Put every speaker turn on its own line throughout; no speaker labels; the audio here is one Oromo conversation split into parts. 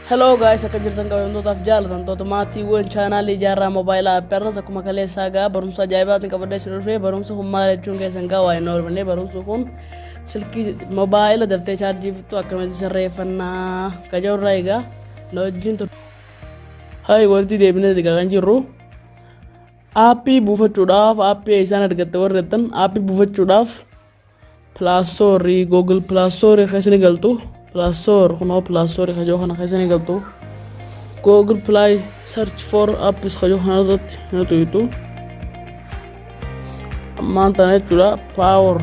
Hello guys, akka jirtan qabamtootaaf jaalatamtoota maatiiwwan chaanaalii Ijaarraa Mobile App, irras akkuma kaleessaa gaa barumsa ajaa'ibaatiin qabadhee isin dhufee. Barumsa kun maal jechuun keessan gaa waa hin oolfanne. Barumsi kun silkii mobaayila daftee chaarjii fixxu akkamitti sirreeffannaa kajoorraa. Egaa na wajjin ture. Hayi, walitti deebinee egaa kan jirru aappii buufachuudhaaf. Aappii isaan argatte warri jettan, aappii buufachuudhaaf Play Store, Google Play Store keessa ni galtu. Play Store kunoo, Play Store kajoo kana keessa ni galtu. Google Play search for apps kajoo kana irratti ni tuqxu. Ammaan tana jechuudha, power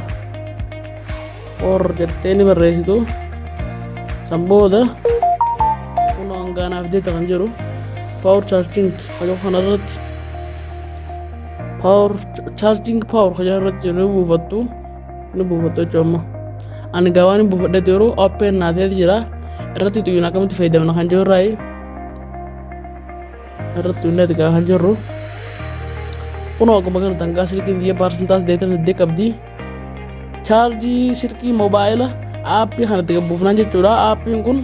for jettee ni barreessitu. San booda kunoo hangaanaaf deeta kan jiru power charging kajoo kana irratti, power charging, power kajoo irratti ni buufattu, ni buufattu jechuudha. Amma ani gaa waan buufadheetu yeroo open naateeti jira. Irratti xuyyoon akkamitti fayyadamna kan jiru irraa irratti xuyyoon gaa kan jirru kunoo akkuma agartan gaa silkiin xiyya 88% qabdi. Chaarjii silkii moobaayila aappii kanatti buufnaan jechuudha. Aappiin kun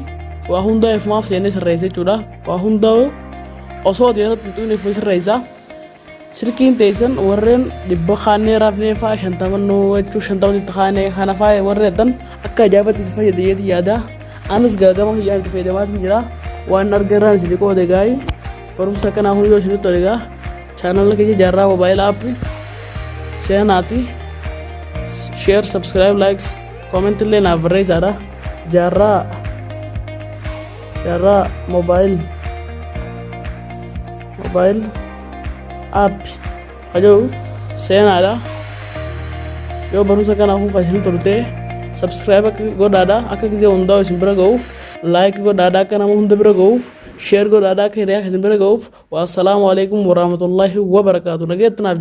waa hundaa ifumaaf seenee sirreessa jechuudha. Waa hundaa osoo ati irratti hin xuqne sirreessa. Silkiin teessan warreen 100 kaannee rafnee fa'aa 50 nuu jechuu 50tti kaanee kana fa'aa warreen jettan akka ajaa'ibatti isin fayyada jeeti yaada. Anis gaagama kiyyaan itti fayyadamaatiin jira. Waan argarraan isin qoode gaayi. Barumsa akkanaa kun yoo isinitti tole gaa chaanala keenya Jaarraa Mobile App seenaati. Share, subscribe, like, comment illee naaf barreessaadha. Jaarraa Mobile App kajoo seenaadha. Yoo barumsa kanaa kun kan isin tolte, subscribe akka godhaadha, akka gisee hundaa isin bira ga'uuf. Like godhaadha, akka nama hunda bira ga'uuf. Share godhaadha, akka hiriyaa isin bira ga'uuf. Wassalaamu alaikum warahmatullaahi wabarakaatu. Nageetti naaf.